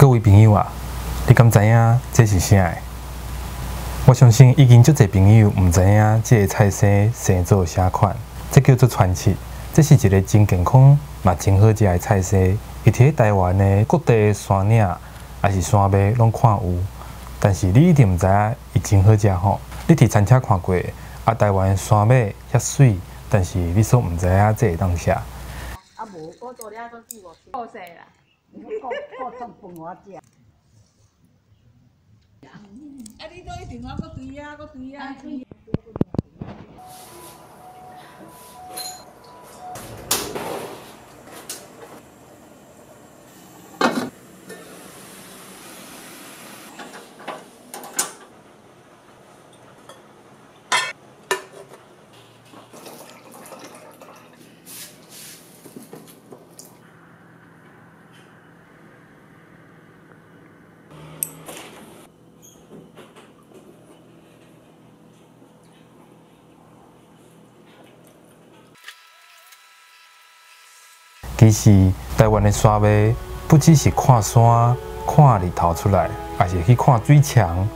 各位朋友啊，你敢知影這是啥？我相信已經足濟朋友毋知影這个菜生生做啥款，這叫做川七。這是一个真健康嘛真好食的菜生，伊佇咧台灣的各地山嶺抑是山脈攏看有，但是你一定毋知影伊真好食吼。你佇餐廳看過，啊，台灣的山脈遐媠，但是你煞毋知影這會當食。啊無，我做了都四五千，夠勢啦。顧顧創飯我食。啊！你都一定我閣對啊，閣對啊。其實台灣的山脈不只是看山、看日頭出來，也是去看水牆。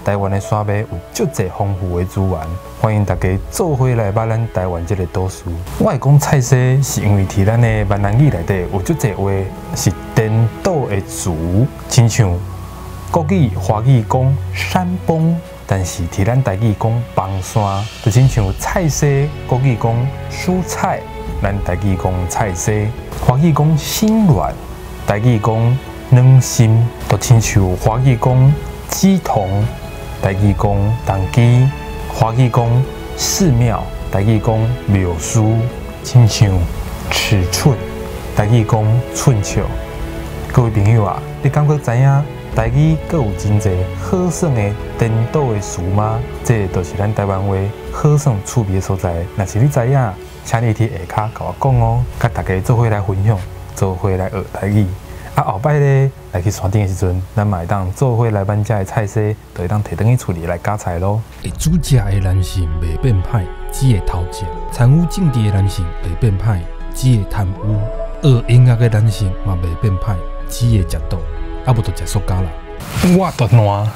台灣的山脈有足濟豐富的資源，歡迎大家做伙來捌咱台灣這个島嶼。我會講菜西，是因為佇咱的閩南語內底有足濟話是顛倒的詞，親像國語、華語講山崩，但是佇咱台語講崩山，就親像菜西，國語講蔬菜。咱台語講菜西，華語講心軟，台語講軟心，就親像華語講乩童，台語講童乩，華語講寺廟，台語講廟書，親像尺寸，台語講寸尺。各位朋友啊，你敢閣知影台語閣有真濟好耍的顛倒的詞嗎？這就是咱台灣話好耍趣味的所在。若是你知影，請你佇下跤共我講哦，佮大家做伙來分享，做伙來學台語。啊，後擺咧來去山頂的時陣，咱嘛會當做伙來挽遮的菜西，就會當提轉去厝裡來加菜囉。會煮食的男性袂變歹，只會偷食；參與政治的男性袂變歹，只會貪污；學音樂的男性嘛袂變歹，只會食毒，啊無就食塑膠啦。我大爛。